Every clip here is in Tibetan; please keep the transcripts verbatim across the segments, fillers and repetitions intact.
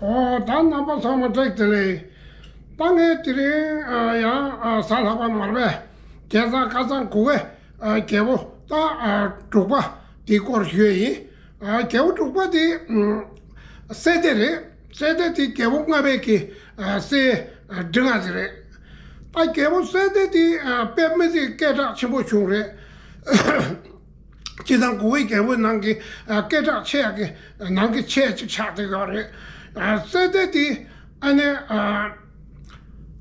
ཨོ། ད་རྣམ་པ་ཚང་མ་བཀྲ་ཤིས་བདེ་ལེགས། ད་ངས་དེ་རིང་ཨ་ཡང་ཨ་གཟའ་ལྷག་པ་མ་རེད་པས། བྱས་ཙང་ཁ་སང་གུ་གེ་ཨ་རྒྱལ་པོ་ད་ཨ་དྲུག་པ་དེའི་སྐོར་ཞུ་ཡས་ཡིན། ཨ་རྒྱལ་པོ་དྲུག་པ་དེ་ཨམ་གསལ་ལྡན་རེད། གསལ་ལྡན་དེ་རྒྱལ་པོ་ལྔ་པའི་གི་ཨ་སྲས་ཨ་འབྲི་ལྔ་དེ་རེད། ད་རྒྱལ་པོ་གསལ་ལྡན་དེ་ཨ་དཔེ་མི་སྲིད་སྐད་གྲགས་ཆེན་པོ་བྱུང་རེད། སྤྱིར་བཏང་གུ་གེ་རྒྱལ་པོའི་ནང་གི་ཨ་སྐད་གྲགས་ཆེ་ཡ་གི་ནང་གི་ཆེ་ཡ་གཅིག་ཆགས་བསྡད་ཡོད་རེད། ཨ་གསལ་ལྡན་དེ་ཨ་ནི་ཨ་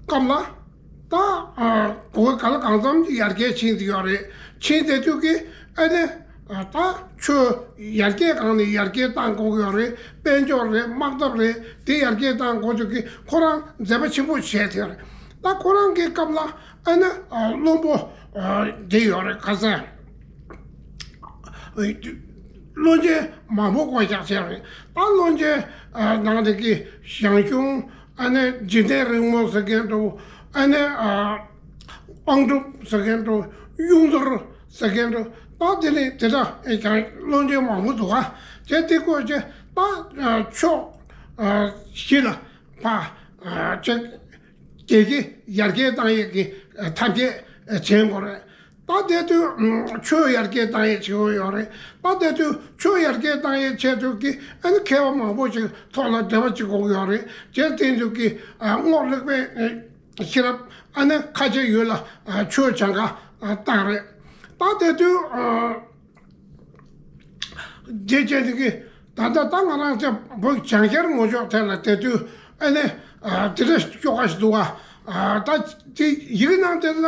སྐབས་ལ་ད་ཨ་གུ་གེ་ག་ལ་གང་འཚམ་གྱི་ཡར་རྒྱས་ཕྱིན་བསྡད་ཡོད་རེད། ཕྱིན་བསྡད་དུས་ཀྱི་ཨ་ནི་ཨ་ད་ཆོས་ཡར་རྒྱས་སྒང་ནས་ཡར་རྒྱས་བཏང་དགོས་ཀྱི་ཡོད་རེད། དཔལ་འབྱོར་རེད། དམག་འཐབ་རེད། དེ་ཡར་རྒྱས་བཏང་དགོས་དུས་ཀྱི་ཁོ་རང་མཛད་པ་ཆེན་པོ་བྱས་བསྡད་ཡོད་རེད། ད་ཁོ་རང་གི་སྐབས་ལ་ཨ་ནི་ཨ་བློན་པོ་ཨ་དེ་ཡོད་རེད། ཁ་སང་བློན་ཆེན་མང་པོ་བསྐོ་བཞག་བྱས་རེད། ད་བློན་ཆེན་ཨ་ནང་དེ་གི་ཞང་ཞུང་ཨ་ནི་འཇིག་རྟེན་རིང་མོ་ཟེར་མཁན་འདྲ་བོ། ཨ་ནི་ཨ་དབང་གྲུབ་ཟེར་མཁན་འདྲ་བོ། གཡུང་དོར་ཟེར་མཁན་འདྲ་བོ། ད་དེ་ནི་དེ་འདྲ་ཨེ་ཀྱང་བློན་ཆེན་མང་པོ་འདུག་ག་བྱས་དེ་བསྐོས་བྱས་ད་ཨ་ཕྱོགས་ཨ་བཞི་ལ་ཕར་ཨ་ཅིག་རྒྱལ་སྤྱི་ཡར་རྒྱས་བཏང་ཡས་ཀྱི་ཐབས་མཁས་བྱེད་དགོས་རེད། ད་དེ་དུས་ཆོས་ཡར་རྒྱས་བཏང་ཡས་བྱེད་དགོས་ཡོད་རེད། ད་དེ་དུས་ཆོས་ཡར་རྒྱས་བཏང་ཡས་ཆེད་དུ་གི་ཨ་ནི་མཁས་པ་མང་པོ་ཞིག་ཐོག་ལ་འབྲེལ་བ་བྱེད་དགོས་ཀྱི་ཡོད་རེད། བྱས་དེ་དུས་ཀྱི་རྔོག་ལེགས་པའི་ཤེས་རབ་ཨ་ནི་ཁ་ཆེ་ཡུལ་ལ་ཆོས་སྦྱང་ག་བཏང་རེད། ད་དེ་དུས། དེ་བྱས་ནས་ཀྱི་ད་ལྟ་ད་ང་རང་ཚོ་བོད་བྱང་ཤར་ངོས་ཕྱོགས་དེ་ལ་དེ་དུས་ཨ་ནི་ཨ་དེ་འདྲ་ཤོག་ཁ་ཞིག་འདུག་ག་ཨ་ད་དེ་ཡིག་ནང་དེ་ལ་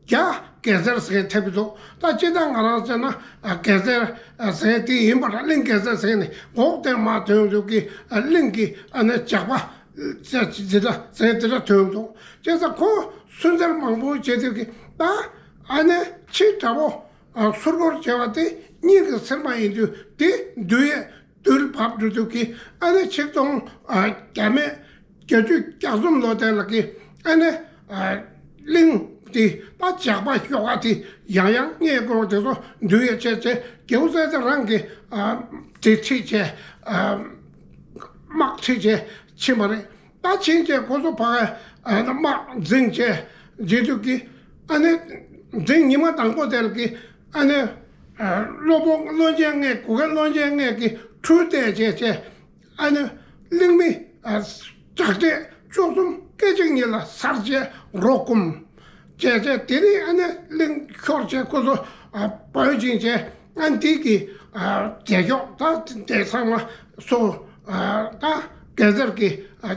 རྒྱ་གེ་སར་ཟེར་མཁན་ཐེབས་ཀྱི་འདུག་ད་སྤྱིར་བཏང་ང་རང་ཚོ་ན་ཨ་གེ་སར་ཟེར་མཁན་དེ་ཡིན་པ་ར། གླིང་གེ་སར་ཟེར་མཁན་ནི་འོག་དེར་མར་ཐོན་འདུག་གི་ཨ་གླིང་གི་ཨ་ནི་ཇག་པ་དེ་འདྲ་ཟེར་མཁན་དེ་འདྲ་ཐོན་འདུག་བྱས་ཙང་ཁོ་སུན་གཙེར་མང་པོ་བྱས་དུས་ཀྱི་ད་ཨ་ནི་ཕྱི་དྲག་པོ། ཨ་སོར་སྐོར་བྱས་པ་དེ་སྙིང་གི་སེམས་པ་ཡིན་དུས་དེ་འདུལ་ཡས་འདུལ་བབས་འགྲོ་དུས་ཀྱི་ཨ་ནི་ཆིག་སྟོང་ཨ་བརྒྱ་མེད་བརྒྱད་ཅུ་གྱ་གསུམ་ལོ་དེ་ལ་ཀྱི་ཨ་ནི་ཨ་གླིང་དེ་ད་ཇག་པ་ཤོག་ཁ་དེ་ཡང་ཡང་རྙེད་དགོས་དེ་ཚོ་འདུལ་ཡས་བྱས་བྱས་རྒྱལ་པོ་གསལ་ལྡན་རང་གི་ཨ་དེ་ཁྲིད་བྱས་ཨ་དམག་ཁྲིད་བྱས་ཕྱིན་པ་རེད། ད་ཕྱིན་བྱས་ཁོ་ཚོ་ཕ་གི་ཨ་ནི་དམག་འཛིང་བྱས་རྗེས་དུས་ཀྱི་ཨ་ནི་འཛིང་ཉི་མ་དང་པོ་དེར་ཀྱི་ཨ་ནི་ཨ་སློབ་དཔོན་བློན་ཆེན་ལྔས་གུ་གེ་བློན་ཆེན་ལྔས་ཀྱི་འཕྲུལ་བསྟན་བྱས་བྱས་ཨ་ནི་གླིང་མི་ཨ་ཇག་གྲས་བཅུ་གསུམ་སྐད་ཅིག་ཉིད་ལ་སར་བྱས་རོ་བསྐུམ་བྱས་བྱས་དེ་ནི་ཨ་ནི་གླིང་ཤོར་བྱས་ཁོ་ཚོ་ཨ་བོད་ཕྱིན་བྱས། ཨ་འདི་གི་ཨ་རྒྱལ་མཆོག་ད་དེ་ཚང་མ་སོ་ཨ་ད་གེ་སར་གི་ཨ་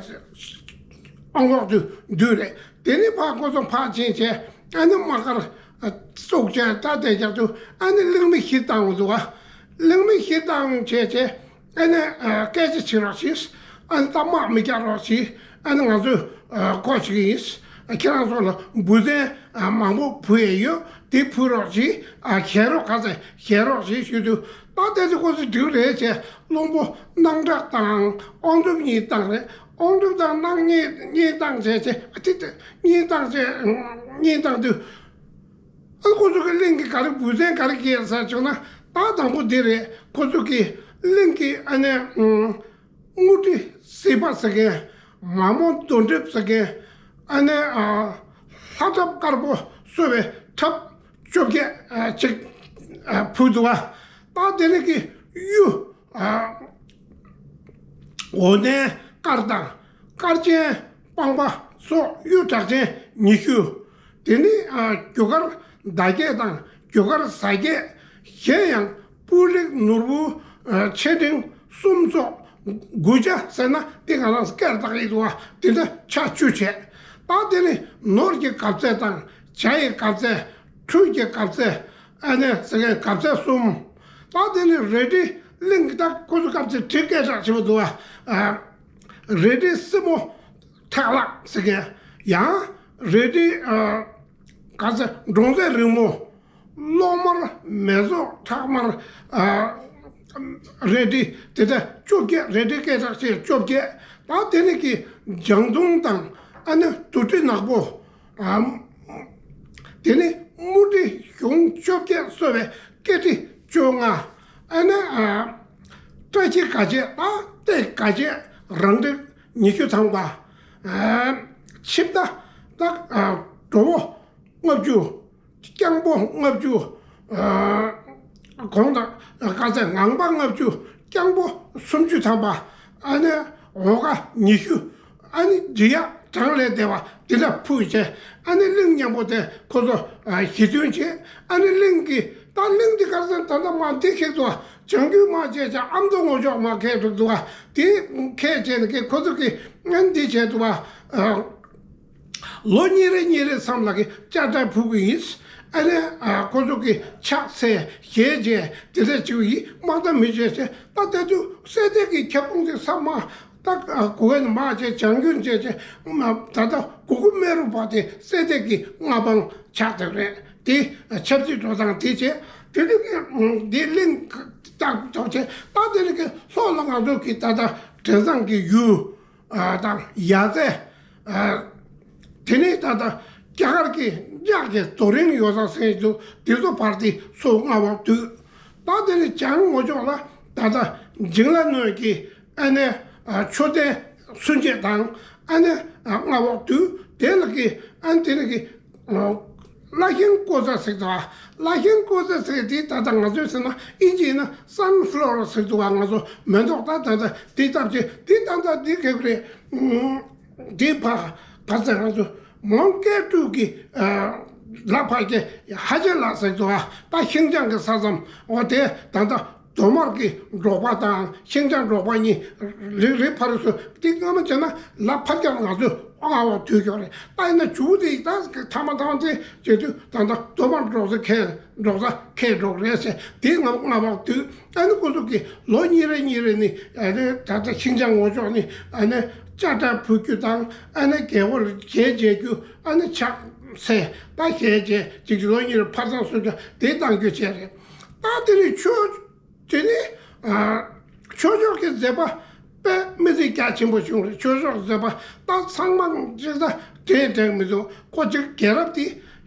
ཨང་འོག་ཏུ་འདུས་རེད། དེ་ནི་ཕར་ཁོ་ཚོ་ཕར་ཕྱིན་བྱས་ཨ་ནི་དམག་སྒར་ཨ་བཙུགས་བྱས་ད་དེ་རྒྱབ་ཏུ་ཨ་ནི་གླིང་མི་བཞི་བཏང་འདུག་ག་གླིང་མི་བཞི་བཏང་བྱས་བྱས། ཨ་ནི་ཨ་སྐད་ཆ་བྱེད་རོགས་བྱེད། ཨ་ནི་ད་དམག་མི་རྒྱག་རོགས་བྱེད། ཨ་ནི་ང་ཚོས་ཨ་སྐོར་བྱེད་ཀྱི་ཡིན། ཁྱེད་རང་ཚོ་ལ་འབུ་སྲན་ཨ་མང་པོ་འབུ་ཡས་ཡོད། དེ་འབུ་རོགས་བྱེད། ཨ་བཞེས་རོགས་ག་ཚད་བཞེས་རོགས་བྱེད་ཞུས་དུས་ད་ལྟ་དེ་ཁོ་ཚོས་འགྲིག་རེད་བྱས། བློན་པོ་སྣང་གྲགས་དང་དབང་སྒྲུབ་གཉིས་བཏང་རེད། དབང་སྒྲུབ་དང་སྣང་གཉིས་གཉིས་བཏང་བྱས་བྱས། ཨ་དེ་དེ་གཉིས་བཏང་བྱས་གཉིས་བཏང་དུས། ཨ་ཁོ་ཚོ་གི་གླིང་གི་ག་རེ་འབུ་སྲན་ག་རེ་སྐྱེས་ཟེར་བྱུང་ན། ད་དང་པོ་འདི་རེད། ཁོ་ཚོ་གི་གླིང་གི་ཨ་ནི་ཨུམ་དངུལ་ཁྲི་སྲིད་པ་ཟེར་མཁན། མ་མོ་རྡོ་གྲིབ་ཟེར་མཁན། ཨ་ནི་ཨ་ལྷ་ཁྲབ་དཀར་པོ་གསོལ་བའི་ཁྲབ་བཅོ་བརྒྱད་ཨ་ཅིག་ཨ་ཕུལ་འདུག་ག་ད་དེ་ནི་གི་གཡུ་ཨ་འོ་ནན་དཀར་དང་དཀར་ཆེན་སྤང་པ་སོགས་གཡུ་གྲགས་ཅན་ཉི་ཤུ། དེ་ནི་ཨ་རྒྱུ་སྐར་ཟླ་རྒྱས་དང་རྒྱུ་སྐར་གཟའ་རྒྱས། གཞན་ཡང་སྤུས་ལེགས་ནོར་བུ་ཨ་ཆེ་འབྲིང་གསུམ་སོགས། དགུ་ཆ་ཟེར་ན་དེ་ང་རང་སྐད་བཏགས་ཡིན་འདུག་བ། དེ་འདྲ་ཆ་བཅུ་བྱས། ད་དེ་ནི་ནོར་གྱི་གབ་ཚད་དང་ཇ་ཡི་གབ་ཚད། ཁྲུས་ཀྱི་གབ་ཚད། ཨ་ནི་ཟེར་མཁན་གབ་ཚད་གསུམ། ད་དེ་ནི་རལ་གྲི་གླིང་གི་ད་ཁོ་ཚོ་སྐབས་དེ་གྲི་སྐད་གྲགས་ཆེན་པོ་འདུག་བ། ཨ་རལ་གྲི་སྲིན་མོ་ཁྲག་ལག་ཟེར་མཁན། ཡང་རལ་གྲི་ཨ་ག་ཚད་འབྲོང་རྩེད་རིང་མོ། གློག་དམར་མེ་བཙོ་ཁྲག་དམར་ཨ་རལ་གྲི་དེ་འདྲ་བཅོ་བརྒྱད། རལ་གྲི་སྐད་གྲགས་ཆེ་བཅོ་བརྒྱད། ད་དེ་ནི་གི་ལྗང་མདུང་དང་ཨ་ནི་དུར་ཁྲོད་ནག་པོ། ཨ་དེ་ནི་དམུ་ཁྲི་གཞོང་བཅོ་བརྒྱད་གསོལ་བའི་སྐེ་ཁྲི་བཅོ་ལྔ། ཨ་ནི་ཨ་བཀྲ་ཤིས་དགའ་ཆས། ཨ་ཏེ་དགའ་ཆས། རང་འགྲེལ་ཉི་ཤུ་ཐམ་པ། ཨ་ཆིབས་རྟ་ད་ཨ་གྲོ་བོ་ལྔ་བཅུ། རྐྱང་པོ་ལྔ་བཅུ། ཨ་གོང་དང་ཁ་ཚད་ངང་པ་ལྔ་བཅུ། རྐྱང་པོ་སུམ་ཅུ་ཐམ་པ། ཨ་ནི་འོ་ཀ་ཉི་ཤུ། ཨ་ནི་འབྲི་གཡག་གྲངས་ལས་འདས་པ་འདི་འདྲ་ཕུལ་བྱས། ཨ་ནི་གླིང་མཉམ་པོ་དེ་ཁོ་ཚོ་ཨ་ཞི་མཐུན་བྱས། ཨ་ནི་གླིང་གི་ད་གླིང་འདི་གར་སོང་ད་ལྟ་མ་འདི་ཁེགས་འདུག་བ། བྱང་རྒྱུད་མ་བྱས་བྱས་ཨ་མདོ་ངོ་ཅོག་མ་ཁེགས་འདུག་འདུག་བ། དེ་ཁེགས་བྱས་ནས་ཁོ་ཚོ་གི་ཨ་ནི་འདི་བྱས་འདུག་བ། ཨ་ལོ་གཉིས་རེ་གཉིས་རེ་མཚམས་ལ་གི་དཔྱ་ཁྲལ་ཕུལ་གི་ཡིན། ཨ་ནི་ཨ་ཁོ་ཚོ་གི་ཕྱག་འཚལ་ཞལ་མཇལ་དེ་འདྲ་བྱེད་ཀྱི་ཡིན། དམག་རྟ་མི་བྱེད་ཟེར། ད་དེ་དུས་སྲས་སྡེ་གི་ཁྱབ་ཁོངས་དེ་ས་མ་ད་གོ་བས་མ་བྱས། བྱང་རྒྱུད་བྱས་བྱས་ད་ལྟ་གུ་གུ་སྨད་རུ་བ་དེ་སྲས་སྡེ་གི་མངའ་འབངས་ཆགས་བསྡད་རེད། དེ་ཆབ་སྲིད་འགྲོ་སྟངས་དེ་བྱས། དེ་དུས་ཀྱི་འདི་གླིང་བཏགས་ཐོག་བྱས། ད་དེ་ནི་གི་ལྷོ་ལ་ང་ཚོ་གི་ད་ལྟ་དྲན་བཟང་གི་ཡུལ། ཨ་དང་ཡ་རྩེ། ཨ་དེ་ནས་ད་ལྟ་རྒྱ་གར་གྱི་འཇག་གི་རྡོ་རིང་ཡོད་ས་ཟེར་འདུག་དེ་ཚོ་བར་དེ་སོ་མངའ་འོག་བསྡུས། ད་དེ་ནས་བྱང་ངོ་ཅོག་ལ་ད་ལྟ་འཇིང་ལ་གནོད་ཀྱི་ཨ་ནི་ཨ་མཆོད་རྟེན་སུན་འབྱིན་དང་ཨ་ནི་ཨ་མངའ་འོག་བསྡུས། དེ་ལ་གི་ཨ་ནི་དེ་ནས་གི་ཨ་བླ་ཤིང་བརྐོ་ས་ཟེར་འདུག་བླ་ཤིང་བརྐོ་ས་ཟེར་དེ་ད་ལྟ་ང་ཚོས་ཟེར་ན་ཨིན་ཇི་ཡིན་ན་སན་ཕ་ལོ་ཝར་ཟེར་འདུག་ང་ཚོ་མེ་ཏོག་ད་ད་ལྟ་དེ་ལྟ་བྱེད་དེ་ད་ལྟ་འདི་གེ་རེད། དེ་ཕ་ག་ཚད་ང་ཚོ་མོན་སྐད་ཕྲུག་གི་ལ་ཕ་སྐད་ཧ་ཅང་ལ་ཟེར་འདུག་ད་ཤིན་ཅང་གི་ས་མཚམས་འོ་དེ་ད་ལྟ་རྡོ་དམར་གྱི་འབྲོག་པ་དང་ཤིན་ཅང་འབྲོག་པ་གཉིས་རིགས་རིགས་ཕ་རེ་སུ་དེ་སྔ་མ་བྱས་ན་ལ་ཕ་སྐད་ང་ཚོས་ཨ་འོ་དུས་ཀྱང་རེད། ད་ཡིན་ན་ཇུ་དེ་ད་ཐ་མ་ཐ་མ་དེ་བྱེད་དུས་ད་ལྟ་རྡོ་དམར་འབྲོག་ས་ཁས་འབྲོག་ས་ཁས་འབྲོག་རེད་ཟེར། དེ་ང་ང་བག་དུས་ཨ་ནི་ཁོ་ཚོ་གི་ལོ་གཉིས་རེ་གཉིས་རེ་ནི་ཨ་ནི་ད་ལྟ་ཤིན་ཅང་ངོ་ཅོག་ནི་ཨ་ནི་དཔྱ་ཁྲལ་ཕུལ་རྒྱུ་དང་ཨ་ནི་རྒྱལ་པོར་ཞལ་མཇལ་རྒྱུ། ཨ་ནི་ཕྱག་འཚལ་ད་ཞལ་མཇལ་ཅིག་ལོ་གཉིས་རེ་ཕར་ཚང་སོ་རྒྱ་དེ་གཏང་རྒྱུ་བྱས་རེད། ད་དེ་ནི་ཆོས་དེ་ནི་ཨ་ཆོས་ཕྱོགས་ཀྱི་མཛད་པ་དཔེ་མི་སྲིད་རྒྱ་ཆེན་པོ་བྱུང་རེད། ཆོས་ཕྱོགས་མཛད་པ་ད་ཚང་མ་གཅིག་ད་དྲན་དྲན་མི་འདུག་ཁོ་གཅིག་རྒྱལ་རབས་དེ་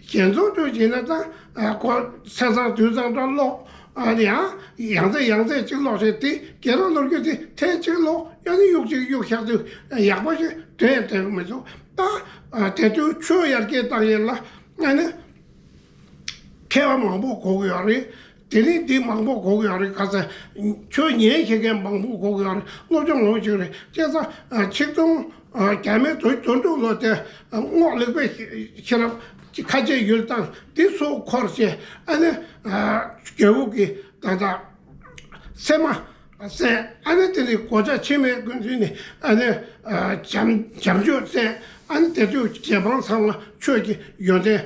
ཞལ་འཛོམས་ཅུང་བྱས་ན་ད་ཨ་ཁོ་ཚེས་བཟང་དུས་བཟང་འདྲ་ཀློག་ཨ་ནི་ཡང་ཡང་རྩེ་ཡང་རྩེ་གཅིག་ཀློག་བྱས་དེ་རྒྱལ་རབས་ལོ་རྒྱུས་དེ་ཐེངས་གཅིག་ཀློག་ཡང་ནི་གཡུག་ཅིག་གཡུག་བཞག་དུས་ཡག་པོ་ཞིག་དྲན་དྲན་མི་འདུག་ད་ཨ་དེ་དུས་ཆོས་ཡར་རྒྱས་བཏང་ཡས་ལ་ཨ་ནི། མཁས་པ་མང་པོ་དགོས་ཀྱི་ཡོད་རེད། དེ་ནས་འདི་མང་པོ་དགོས་ཀྱི་ཡོད་རེད། ག་ཚད་ཆོས་ཉན་ཤེས་མཁན་མང་པོ་དགོས་ཀྱི་ཡོད་རེད། སློབ་སྦྱོང་མང་པོ་བྱེད་ཀྱི་རེད། བྱས་ཙང་ཆིག་སྟོང་བརྒྱ་མེད་དོན་དོན་དྲུག་ལོ་དེ་རྔོག་ལེགས་པའི་ཤེས་རབ་ཀྱི་ཁ་ཆེ་ཡུལ་དང་དེ་སོགས་འཁོར་བྱས་ཨ་ནི་རྒྱལ་པོ་གི་ད་ལྟ་སེ་མ་སེ་ཨ་ནི་དེ་ནི་གོ་ཆ་ཆེ་མེད་ཀུན་ཚུལ་ནི་ཨ་ནི་བྱམས་བྱམས་ཆོས་སེ་ཨ་ནི་དེ་དུས་རྗེ་འབངས་ཚང་མ་ཆོས་ཀྱི་ཡོན་ཏན་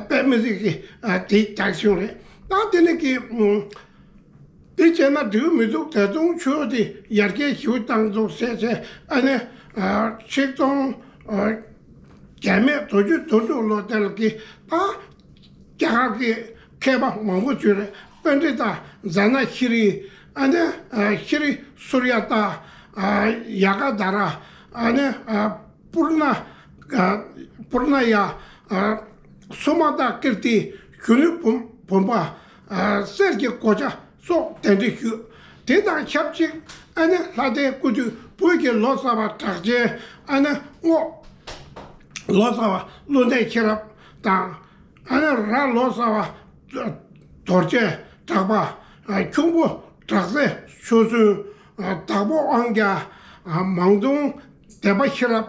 དཔེ་མི་སྲིད་ཀྱི་དེ་རྒྱག་བྱུང་རེད། ད་དེ་ནི་གི་དེ་བྱས་ན་འགྲིག་མི་འདུག་ད་དུང་ཆོས་དེ་ཡར་རྒྱས་ཞིག་བཏང་འདུག་ཟེར་བྱས་ཨ་ནི་ཆིག་སྟོང་བརྒྱ་མེད་དོན་བཅུ་དོན་དྲུག་ལོ་དེ་ལ་གི་ད། རྒྱ་གར་གྱི་མཁས་པ་མང་པོ་བྱོན་རེད། པཎྜི་ཏ་ཛ་ན་ཤྲཱི། ཨ་ནི་ཤྲཱི་སུར་ཡ་ཏ། ཡ་ག་དྷ་ར། ཨ་ནི་པུར་ན། པུར་ན་ཡ། སུ་མ་ཏ་ཀིརྟི། གཞོན་ནུ་བུམ་པ། གསེར་གྱི་གོ་ཆ་སོགས་གདན་འདྲེན་ཞུས། དེ་དང་ཆབས་ཅིག་ཨ་ནི་ལྷ་ལྡན་སྐུ་དུས་བོད་ཀྱི་ལོ་ཙཱ་བ་གྲགས་ཅན་ཨ་ནི་རྔོག་ལོ་ཙཱ་བ་བློ་ལྡན་ཤེས་རབ་དང་། ཨ་ནི་ར་ལོ་ཙཱ་བ་རྡོ་རྗེ་གྲགས་པ། ཁྱུང་པོ་གྲགས་རྩེ་ཆོས་བཙུན། དྭགས་པོ་དབང་རྒྱལ། མང་སྟོང་སྡེ་པ་ཤེས་རབ།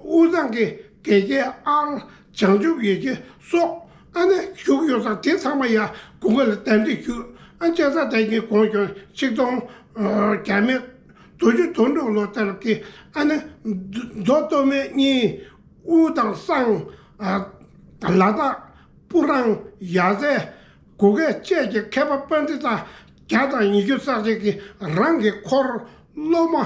དབུས་གཙང་གི་དགེ་རྒན་ཨར་བྱང་ཆུབ་ཡེ་ཤེས་སོགས་ཨ་ནི་བཞུགས་ཡོད་ས་དེ་ཚང་མ་ཡ་དགུན་ཁ་ལ་གདན་འདྲེན་ཞུས། ཨ་ཅེ་ས་དེ་གི་གོང་བྱོན་ཆིག་སྟོང་བརྒྱ་མེད་དོན་བཅུ་དོན་དྲུག་ལོ་དེར་གི་ཨ་ནི་མདོ་སྟོད་སྨད་གཉིས། དབུས་དང་སང་། ལ་དྭགས། སྤུ་རངས། ཡ་རྩེ། གུ་གེ་བཅས་ཀྱི་མཁས་པ་པཎྜི་ཏ་བརྒྱ་དང་ཉི་ཤུ་རྩ་གཅིག་གིས་རང་གི་འཁོར་སློབ་མ་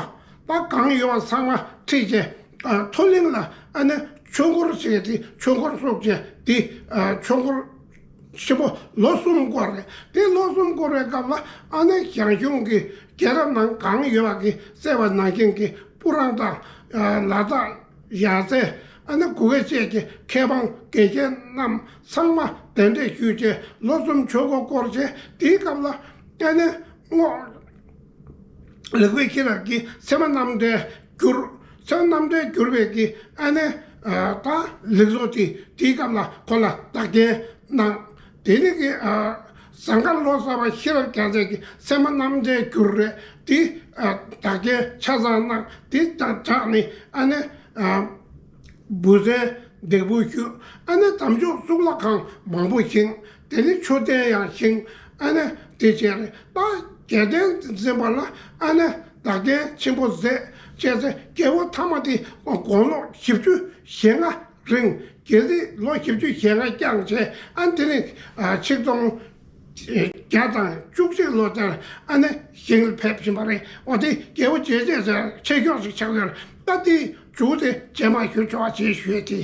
ད་གང་ཡོད་པ་ཚང་མ་ཁྲིད་བྱས། མཐོ་གླིང་ལ་ཨ་ནི་ཆོས་འཁོར་ཞེས་ཏེ་ཆོས་འཁོར་སོགས་བྱས་ཏེ་ཆོས་འཁོར་ཆེན་པོ་ལོ་གསུམ་འཁོར་རེད། དེ་ལོ་གསུམ་འཁོར་བའི་སྐབས་ལ་ཨ་ནི་ཞང་ཞུང་གི་རྒྱལ་རབས་ནང་གང་ཡོད་པ་གི་གསལ་བ་ནང་བཞིན་གྱི་སྤུ་རངས་དང་ལ་དྭགས། ཡ་རྩེ། ཨ་ནི་གུ་གེ་བཅས་ཀྱི་མཁས་པ་དགེ་རྒན་རྣམས་ཚང་མ་གདན་འདྲེན་ཞུས་བྱས་ལོ་གསུམ་ཆོས་འཁོར་བསྐོར་བྱས། དེའི་སྐབས་ལ་ཨ་ནི་རྔོག་ལེགས་པའི་ཤེས་རབ་ཀྱི་ཚད་མ་རྣམ་འགྲེལ་བསྒྱུར། ཚེ་རྣམ་འདྲེན་གྱུར་པའི་གི་ཨ་ནི་ད་ལེགས་ཚོགས་དེ་དེའི་སྐབས་ལ་ཁོ་ལ་བདག་རྐྱེན་གནང་། དེ་ནི་གི་ཟངས་དཀར་ལོ་ཙཱ་བ་ཤེས་རབ་རྒྱལ་མཚན་གྱི་སེམས་པ་རྣམ་འདྲེན་གྱུར་རེད། དེ་བདག་རྐྱེན་ཆ་ཚང་གནང་། དེ་དང་སྦྲགས་ནས་ཨ་ནི་འབུལ་ཚན་འདེགས་འབུལ་ཞུས། ཨ་ནི་དམ་ཆོས་གཙུག་ལག་ཁང་མང་པོ་བཞེངས། དེ་ནི་མཆོད་རྟེན་ཡང་བཞེངས། ཨ་ནི་དེ་བྱས་རེད། ད་རྒྱལ་བསྟན་འཛིན་པ་ལ་ཨ་ནི་བདག་རྐྱེན་ཆེན་པོ་མཛད། བྱས་ཚེ་རྒྱལ་པོ་མཐའ་མ་དེ་དགུང་ལོ་བཞི་བཅུ་ཞེ་ལྔ་རིང་། རྒྱལ་སྲིད་ལོ་བཞི་བཅུ་ཞེ་ལྔ་བསྐྱངས་བྱས། ཨ་ནི་དེ་ནི་ཆིག་སྟོང་བརྒྱ་དང་བཅུ་གཅིག་ལོ་དེར་ཨ་ནི་ཞིང་ལ་ཕེབས་ཕྱིན་པ་རེད། འོ་དེ་རྒྱལ་པོ་རྗེ་བཙན་ཟེར་ཆེ་ཁྱོག་ཞིག་ཆགས་ཡོད་རེད། ད་དེ་མཇུག་དེ་རྗེས་མ་ཞུ་ཆོག་པ་བྱེད་ཞུས་ཏེ།